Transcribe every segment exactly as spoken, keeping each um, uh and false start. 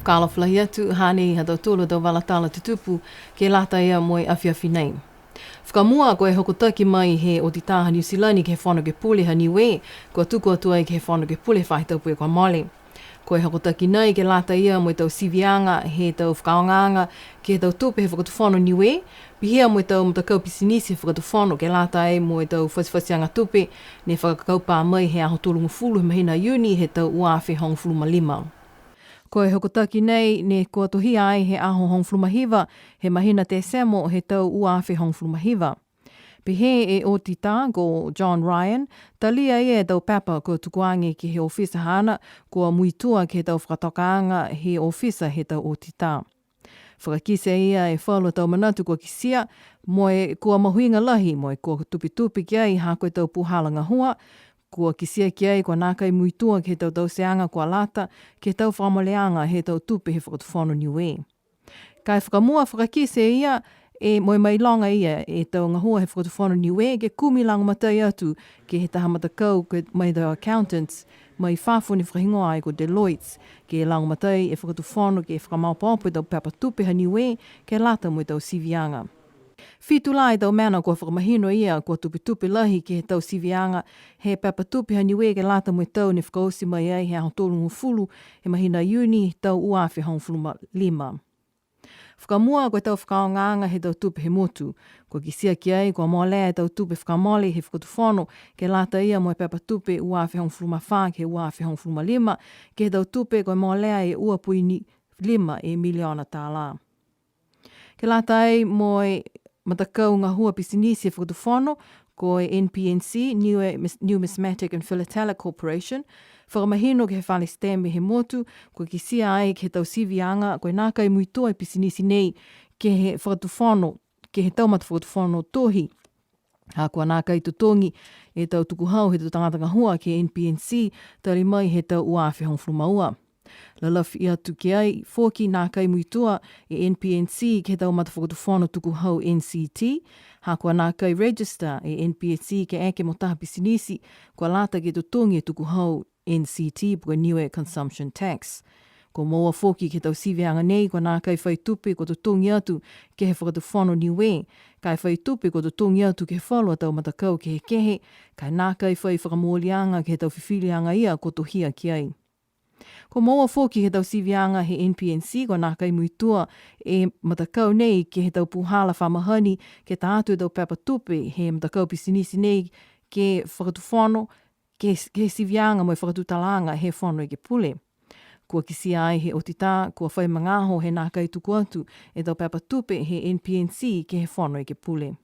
Kalofa lahi atu, hanei ha tautolu a tau vala tala tutupu ke lata ia mo e afiafi nei. Fakamua, ko e hokotaki mai he otitā ha Niu Silani ke he Fono Ekepule ha Niue, kua tuku atu ai ke he Fono Ekepule he faahi tapu kua mole. Ko e hokotaki nei ke lata ia mo e tau siviaga he tau fakaaogaaga ke he tau tupe he Fakatufono Niue, pihia mo e tau matakau pisinisi he Fakatufono ke lata ai mo e tau fatifatiaga tupe ne fakakaupā mai he aho tolugofulu he mahina Iuni he tau ua afe hogofulu ma lima. Ko e hokotaki nei ne kua tohia ai he aho hogofulu ma hiva he mahina Tesemo he tau ua afe hogofulu ma hiva. Pehē e otitā ko John Ryan, talia e ia e tau pepa kua tuku age ke he ofisa haana, kua muitua ke he tau fakatokaaga he ofisa he tau otitā. Fakakite e ia e falu a tau manatu kua kitia, mo e kua mahuiga lahi, mo e kua tupetupe ki ai ha ko e tau puhala gahua, kua kitia ki ai kua nākai muitua ke he tau tauteaga kua lata ke he tau fakamoleaga he tau tupe he Fakatufono Niue. Ka e fakamua, fakakite e ia, e mo e mailoga e ia e tau gahua he Fakatufono Niue ke kumi lagomatai atu ke he taha matakau ke mai tau accountants mai fafo ne fakahigoa ai ko Deloitte, ke lagomatai e Fakatufono ke fakamaopoopo e tau pepa tupe ha Niue ke lata mo e tau siviaga. Fitu la e tau mena kua fakamahino e ia kua tupetupe lahi ke he tau siviaga he pepa tupe ha Niue ke lata mo e tau ne fakaoti mai ai he aho tolugofulu he mahina Iuni tau ua afe hogofulu ma lima. Fakamua, ko e tau fakaaogaaga he tau tupe he motu. Kua kitia ki ai kua molea e tau tupe fakamole he Fakatufono ke lata ia mo e pepa tupe ua afe hogofulu ma fā ke he ua afe hogofulu ma lima, ke he tau tupe kua molea e ua poini lima e miliona tālā. Ke lata ai mo e matakau gahua pisinisi he Fakatufono, ko e N P N C, New Numismatic and Philatelic Corporation, fakamahino ke he fale stamp he motu, kua kitia ai ke he tau siviaga, ko e nākai muitua e pisinisi nei ke he Fakatufono, ke he tau matafakatufono tohi. Ha kua nākai totogi e tau tukuhau he tau tagata gahua ke he N P N C, tali mai he tau ua afe hogofulu ma ua. Lalafi atu ki ai foki, nākai muitua e N P N C ke he tau matafakatufono tukuhau N C T, ha kua nākai register e N P N C ke eke mo taha pisinisi kua lata ke totogi e tukuhau N C T po ke Niue Consumption Tax. Kua moua foki ke he tau siviaga nei kua nākai fai tupe kua totogi atu ke he Fakatufono Niue, ka e fai tupe kua totogi atu ke he falu a tau matakau kehekehe, ka e nākai fai fakamooliaga ke he tau fifiliaga ia kua tohia ki ai. Kua moua foki ke he tau siviaga he N P N C kua nākai muitua e matakau nei ke he tau puhala fa mahani ke ta atu e tau pepa tupe he matakau pisinisi nei ke he Fakatufono, ke, ke he siviaga mo e fakatutalaaga he Fono Ekepule. Kua kitia ai he otitā kua fai magaaho he nākai tuku atu e tau pepa tupe he N P N C ke he Fono Ekepule.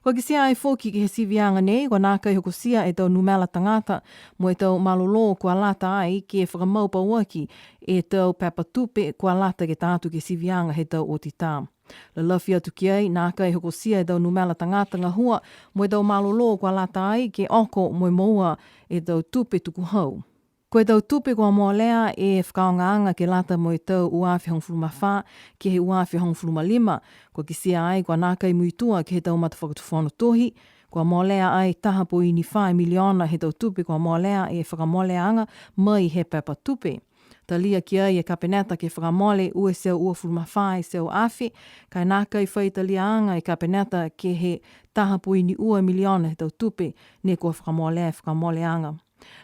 Kua kitia ai foki ke he siviaga nei kua nākai hokotia e tau numela tagata mo e tau malolō kua lata ai ke fakamau pauaki e tau pepa tupe kua lata ke ta atu ke he siviaga he tau otitā. Lalafi atu ki ai, nākai hokotia e tau numela tagata gahua mo e tau malolō kua lata ai ke oko mo e moua e tau tupe tukuhau. Ko e tau tupe kua molea e fakaaogaaga ke lata mo e tau ua afe hogofulu ma fā ke he ua afe hogofulu ma lima, kua kitia ai kua nākai muitua ke he tau matafakatufono tohi, kua molea ai taha poini fā miliona he tau tupe kua molea e fakamoleaga mai he pepa tupe. Talia ki ai e Kapeneta ke fakamole ua e teau uafulu ma fā e teau afe, ka e nākai fai taliaaga e Kapeneta ke he taha poini ua miliona he tau tupe ne kua fakamolea e fakamoleaga.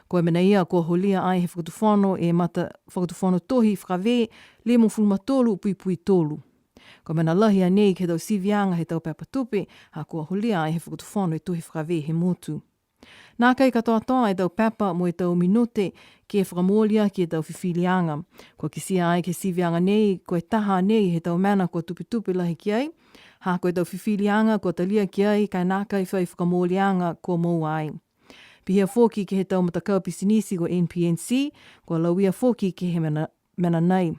Ko e mena ia kua holia ai he Fakatufono e matafakatufono tohi fakavē limagofulu ma tolu puipui tolu. Ko e mena lahi a nei ke he tau siviaga he tau pepa tupe, ha kua holia ai he Fakatufono e tohi fakavē he motu. Nākai katoatoa e tau pepa mo e tau minute ke fakamooli aki e tau fifiliaga. Kua kitia ai ke he siviaga nei, ko e taha nei he tau mena kua tupetupe lahi ki ai. Ha ko e tau fifiliaga kua talia ki ai, ka e nākai fai fakamooliaga kua moua ai. Pihia foki ke he tau matakau pisinisi ko e N P N C, kua lauia foki ke he mena, mena nei.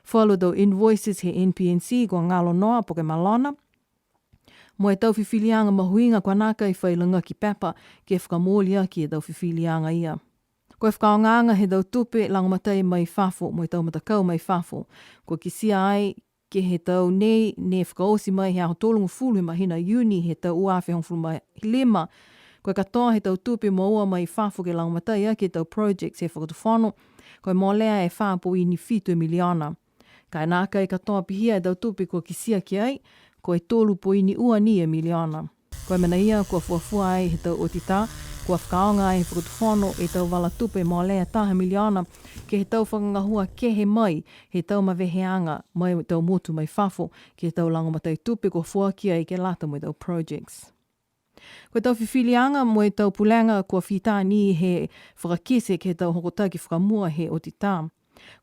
Falu tau invoices he N P N C kua galo noa po ke malona. Mo e tau fifiliaga mahuiga kua nākai fai lagaki pepa ke fakamooli aki e tau fifiliaga ia. Ko e fakaaogaaga he tau tupe lagomatai mai fafo mo e tau matakau mai fafo. Kua kitia ai ke he tau nei ne fakaoti mai he aho tolugofulu he mahina Iuni he tau ua afe hogofulu ma lima. Ko e katoa he tau tupe moua mai fafo ke lagomatai aki e tau projects he Fakatufono, Ko e molea e fā poini fitu e miliona. Ka e nākai katoa pihia e tau tupe kua kitia ki ai, ko e tolu poini ua ni e miliona. Ko e mena ia kua fuafua ai he tau otitā, kua fakaaoga ai he fakatufono e tau vala tupe molea taha miliona, ke he tau fakagahua kehe mai he tau maveheaga mai tau motu mai fafo, ke he tau lagomatai tupe kua foaki ai ke lata mo e tau projects. Ko e tau fifiliaga mo e tau pulega kua fita ni he fakakite ke he tau hokotaki fakamua he otitā.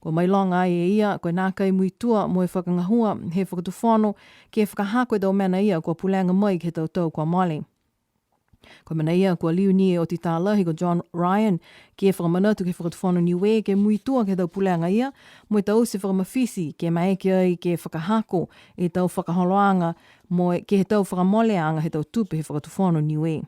Kua mailoga ai e ia, ko e nākai muitua mo e fakagahua he fakatufono ke fakahako e tau mena ia kua pulega mai ke he tau tau kua mole. Ko e mena ia kua liu ni e otitā lahi ko John Ryan ke fakamanatu ke he fakatufono Niue ke muitua ke he tau pulega ia, mo e tau oti fakamafiti ke maeke ai ke fakahako e tau fakaholoaga mo e ke he tau fakamoleaga he tau tupe he fakatufono Niue.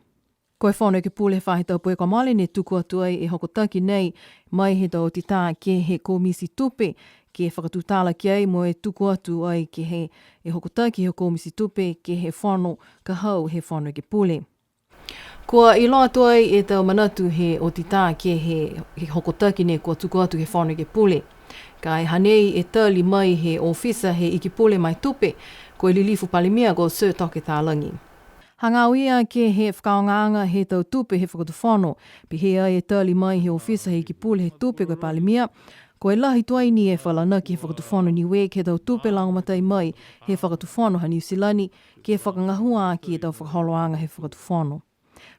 Ko e Fono Ekepule he faahi tapu kua mole ne tuku atu ai e hokotaki nei mai he tau otitā ke he komiti tupe, ke fakatutala ki ai mo e tuku atu ai ke he e hokotaki he komiti tupe ke he fono ka hau he Fono Ekepule. Kua iloa atu ai e tau manatu he otitā ke he, he hokotaki nei kua tuku atu ke he Fono Ekepule. Ka e hanei e tali mai he ofisa he Ikipule ma e Tupe, ko e Lilifu Palemia ko Sir Toke Talagi. Hagaao ia ke he fakaaogaaga he tau tupe he fakatufono, pehē ai e tali mai he ofisa he Ikipule he Tupe ko e Palemia, ko e lahi tuai ni e falanaki he fakatufono Niue ke he tau tupe lagomatai mai he fakatufono ha Niu Silani, ke fakagahua aki e tau fakaholoaga he fakatufono.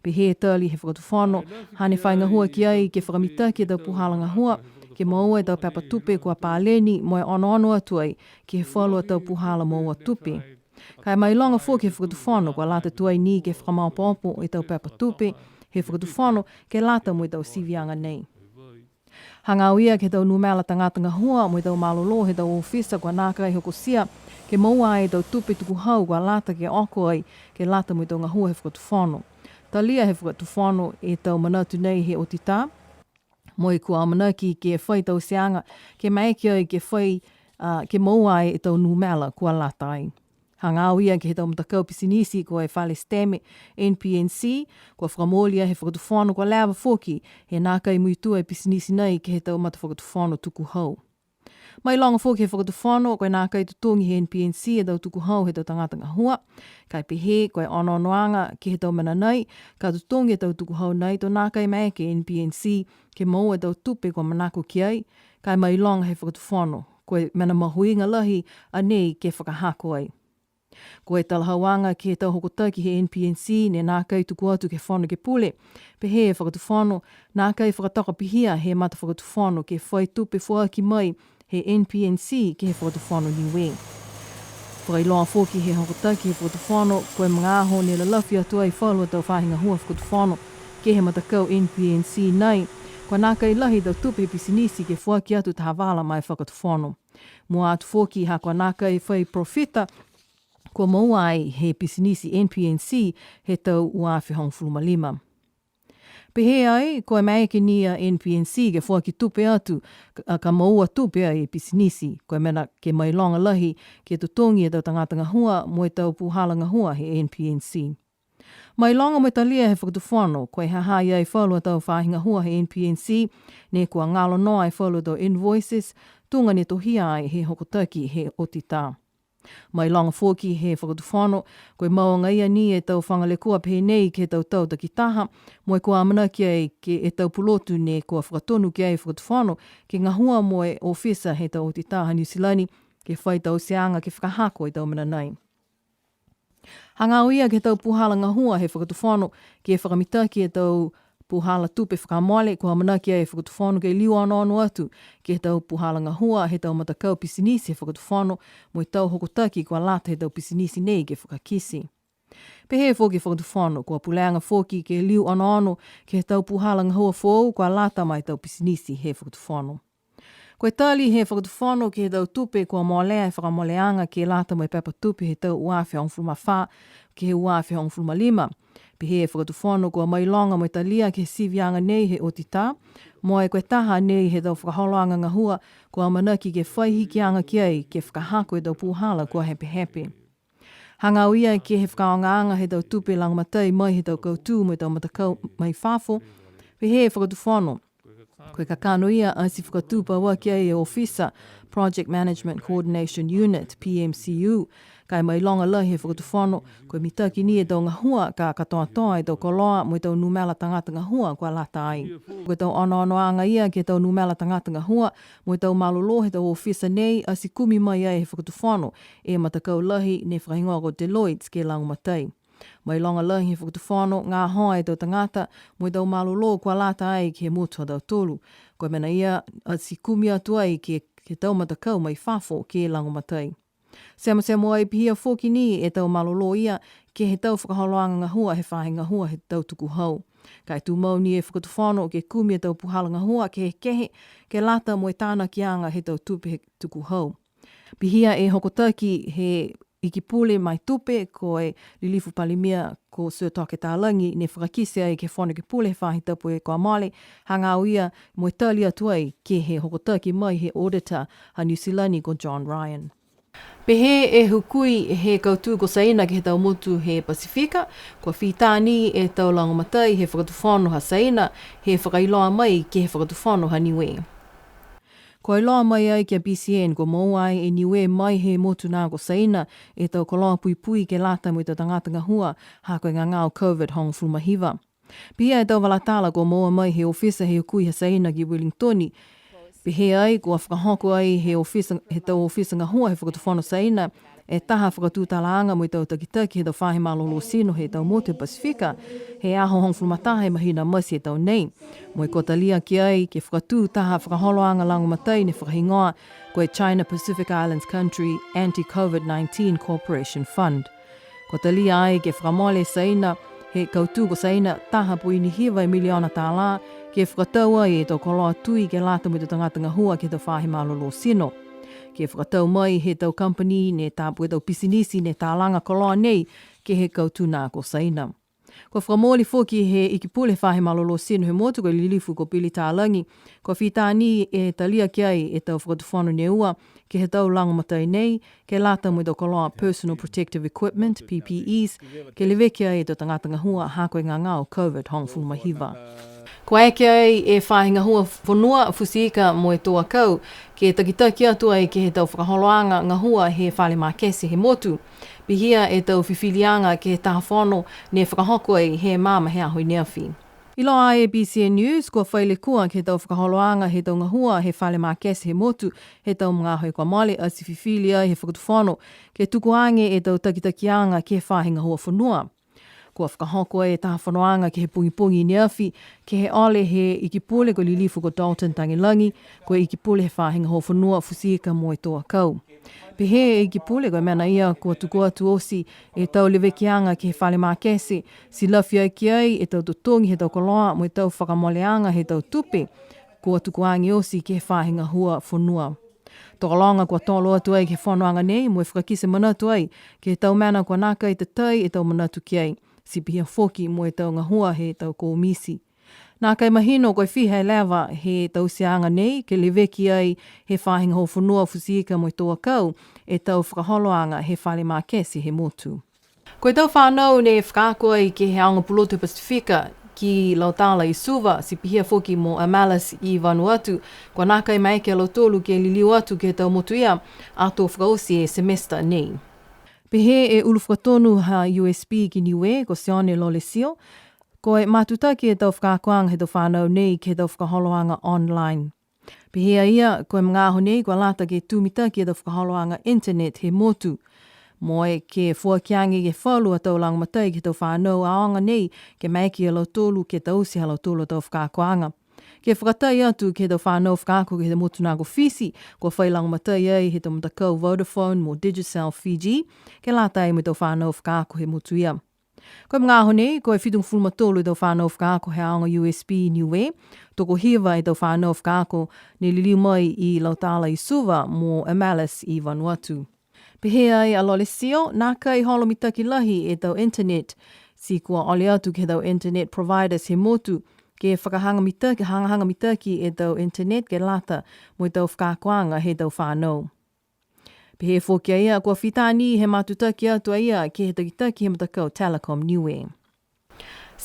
Pehē e tali he fakatufono, hane fai gahua ki ai ke fakamitaki e tau puhala gahua, ke moua e tau pepa tupe kua paleni mo e onoono atu ai ke he falu a tau puhala moua tupe. Ka e mailoga foki he fakatufono kua lata tuai ni ke fakamaopoopo e tau pepa tupe he fakatufono ke lata mo e tau siviaga nei. Hagaao ia ke he tau numela tagata gahua mo e tau malolō he tau ofisa kua nākai hokotia ke moua ai e tau tupe tukuhau kua lata ke oko ai ke lata mo e tau gahua he fakatufono. Talia he fakatufono e tau manatu nei he otitā, mo e kua amanaki ke fai tauteaga ke maeke ai ke fai, a, ke moua ai e tau numela kua lata ai. Hagaao ia ke he tau matakau pisinisi ko e fale siteme, N P N C, kua fakamooli ai he fakatufono kua leva foki he nākai muitua e pisinisi nei ke he tau matafakatufono tukuhau. Mailoga foki he fakatufono, ko e nākai totogi he N P N C e tau tukuhau he tau tagata gahua. Ka e pehē, ko e onoonoaga ke he tau mena nei, ka totogi e tau tukuhau nei, to nākai maeke e N P N C ke moua e tau tupe kua manako ki ai, ka e mailoga he fakatufono. Ko e mena mahuiga lahi a nei ke fakahako ai. Ko e talahauaga ke he tau hokotaki he N P N C ne nākai tuku atu ke he Fono Ekepule. Pehē e fakatufono, nākai fakatoka pihia he matafakatufono ke fai tupe foaki mai he N P N C ke he fakatufono Niue. Fakailoa foki he hokotaki he fakatufono, ko e magaaho ne lalafi atu ai falu a tau faahi gahua fakatufono ke he matakau N P N C nei, kua nākai lahi tau tupe he pisinisi ke foaki atu taha vala ma e fakatufono. Mua atu foki ha kua nākai fai profita kua moua ai he pisinisi N P N C he tau ua afe hogofulu ma lima. Pehē ai, ko e maeke ni a N P N C ke foaki tupe atu, ka, ka moua tupe ai e pisinisi, ko e mena ke mailoga lahi ke totogi e tau tagata gahua mo e tau puhala gahua he N P N C. Mailoga mo e talia he fakatufono, ko e ha ha i ai falu a tau faahi gahua he N P N C, ne kua galo noa e falu a tau invoices, tuga ne tohia ai he hokotaki he otitā. Mailoga foki he fakatufono, ko e mau agaia ni e tau faga lekua pehē nei ke he tau tau takitaha, mo e kua amanaki ai ke he tau pulotu ne kua fakatonu ki ai e fakatufono, ke gahua mo e ofisa he tau otitā ha Niu Silani, ke fai tauteaga ke fakahako e tau mena nei. Hagaao ia ke he tau puhala gahua he fakatufono, ke fakamitaki e tau puhala tupe fakamole, kua amanaki ai e fakatufono ke liu onoono atu ke he tau puhala gahua he tau matakau pisinisi he fakatufono, mo e tau hokotaki kua lata he tau pisinisi nei ke fakakite. Pehē foki e fakatufono, kua pulega foki ke liu onoono ke he tau puhala gahua foou kua lata ma e tau pisinisi he fakatufono. Ko e tali he fakatufono ke he tau tupe kua molea e fakamoleaga ke lata mo e pepa tupe he tau ua afe hogofulu ma fā ke he ua afe hogofulu ma lima. Pehē e fakatufono kua mailoga mo e talia ke he siviaga nei he otitā, mo e ko e taha nei he tau fakaholoaga gahua kua amanaki ke fai hikiaga ki ai ke fakahako e tau puhala kua hepehepe. Hagaao ia ke he fakaaogaaga he tau tupe lagomatai mai he tau kautū mo e tau matakau mai fafo, pehē e fakatufono, Ko e kakano ia ati fakatū pauaki ai e ofisa Project Management Coordination Unit, P M C U, ka e mailoga lahi he fakatufono, ko e mitaki ni e tau gahua ka katoatoa e tau koloa mo e tau numela tagata gahua kua lata ai. Ko e tau onoonoaga ia ke he tau numela tagata gahua mo e tau malolō he tau ofisa nei, ati kumi mai ai he fakatufono e matakau lahi ne fakahigoa ko Deloitte ke lagomatai. Mailoga lahi he fakatufono, gahoa e tau tagata mo e tau malolō kua lata ai ke he motu ha tautolu. Ko e mena ia, ati kumi atu ai ke, ke he tau matakau mai fafo ke lagomatai. Semosemo ai pihia foki ni e tau malolō ia ke he tau fakaholoaga gahua he faahi gahua he tau tukuhau. Ka e tumau ni e fakatufono ke kumi e tau puhala gahua kehekehe, ke lata mo e tanakiaga he tau tupe he tukuhau. Pihia e hokotaki he Ikipule ma e Tupe, ko e Lilifu Palemia ko Sir Toke Talagi, ne fakakite ai ke he Fono Ekepule he faahi tapu kua mole, hagaao ia mo e tali atu ai ke he hokotaki mai he Auditor ha Niu Silani ko John Ryan. Pehē e hukui he kautū ko Saina ke he tau motu he Pasifika, kua fita ni e tau lagomatai he fakatufono ha Saina, he fakailoa mai ke he fakatufono ha Niue. Kua iloa mai ai ki a B C N, kua moua ai e Niue mai he motu na ko Saina e tau koloa puipui ke lata mo e tau tagata gahua, ha ko e gagao COVID hogofulu ma hiva. Pihia e tau vala tala kua moua mai he ofisa he hukui ha Saina ki Wellington. Pehē ai, kua fakahoko ai he ofisa, he tau ofisa gahua he fakatufono Saina, e taha fakatutalaaga mo e tau takitaki he tau faahi malolō tino he tau motu he Pasifika, he aho hogofulu ma taha he mahina Mati he tau nei. Mo e kua talia ki ai ke fakatū taha fakaholoaga lagomatai ne fakahigoa ko e China Pacific Islands Country Anti-COVID nineteen Cooperation Fund. Kua talia ai ke fakamole e Saina, he kautū ko Saina, taha poini hiva e miliona tālā, ke fakatau ai e tau koloa tui ke lata mo e tau tagata gahua ke he tau faahi malolō tino. Ke fakatau mai he tau kamupani ne tapu e tau pisinisi ne talaga koloa nei ke he kautū na ko Saina. Kua fakamooli foki he Ikipule he faahi malolō tino he motu ko e Lilifu ko Billy Talagi, kua fita ni e talia ki ai e tau fakatufono ne ua ke he tau lagomatai nei, ke lata mo e tau koloa personal protective equipment, P P Es, ke leveki ai e tau tagata gahua ha ko e gagao COVID hogofulu ma hiva. Kua eke ai e faahi gahua fonua, futi ika mo e tō akau, ke takitaki atu ai ke he tau fakaholoaga gahua he fale makete he motu. Pihia e tau fifiliaga ke he taha fono ne fakahoko ai he magaaho he aho i ne afi. Iloa ai e B C N News, kua fai lekua ke he tau fakaholoaga he tau gahua he fale makete he motu he tau magaaho kua mole, ati fifili ai he fakatufono ke tuku age e tau takitakiaga ke he faahi gahua fonua. Kua fakahoko e taha fonoaga ke he pogipogi i ne afi, ke he ole he Ikipule ko Lilifu ko Dalton Tagelagi, ko e Ikipule he faahi gahua fonua, futi ika mo e tō akau. Pehē e Ikipule ko e mena ia kua tuku atu oti e tau levekiaga ke he fale makete, ti lafi ai ki ai e tau totogi he tau koloa mo e tau fakamoleaga he tau tupe, kua tuku age oti ke he faahi gahua fonua. Tokologa kua tolo atu ai ke he fonoaga nei mo e fakakite manatu ai ke he tau mena kua nākai tatai e tau manatu ki ai, ti pihia foki mo e tau gahua he tau komiti. Nākai mahino ko e fiha e leva he tauteaga nei ke leveki ai he faahi gahua fonua, futi ika mo e tō akau e tau fakaholoaga he fale makete he motu. Ko e tau fānau ne fakaako ai ke he aoga pulotu Pasifika ki Laucala i Suva, ti pihia foki mo Amalis i Vanuatu, kua nākai maeke a lautolu ke liliu atu ke he tau motu ia, ato fakaoti e semester nei. Pehē e ulu fakatonu ha U S P ki Niue, ko Sione Lolesio, ko e matutaki e tau fakaakoaga he tau fānau nei ke he tau fakaholoaga online. Pehē a ia, ko e magaaho nei kua lata ke tū mitaki e tau fakaholoaga internet he motu. Mo e ke foaki age ke he falu a tau lagomatai ke he tau fānau aoga nei, ke maeke a lautolu ke taute ha lautolu a tau fakaakoaga. Ke fakatai atu ke he tau fānau fakaako ke he motu na ko Fisi, kua fai lagomatai ai he tau matakau Vodafone mo Digicel Fiji, ke lata ai mo e tau fānau fakaako he motu ia. Ko e magaaho nei, ko e fitugofulu ma tolu e tau fānau fakaako he aoga U S P Niue, tokohiva e tau fānau fakaako ne liliu mai i Laucala i Suva mo Amalis i Vanuatu. Pehē ai a Lolesio, nākai holo mitaki lahi e tau internet, ti kua ole atu ke he tau internet providers he motu, ke fakahaga mitaki, hagahaga mitaki e tau internet ke lata mo e tau fakaakoaga he tau fānau. Pehē foki a ia, kua fita ni he matutaki atu a ia ke he takitaki he matakau Telecom Niue.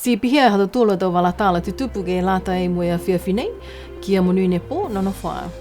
Ti pihia ha tautolu a tau vala tala tutupu ke lata mo e afiafi nei, kia monuina e pō, nonofo ā.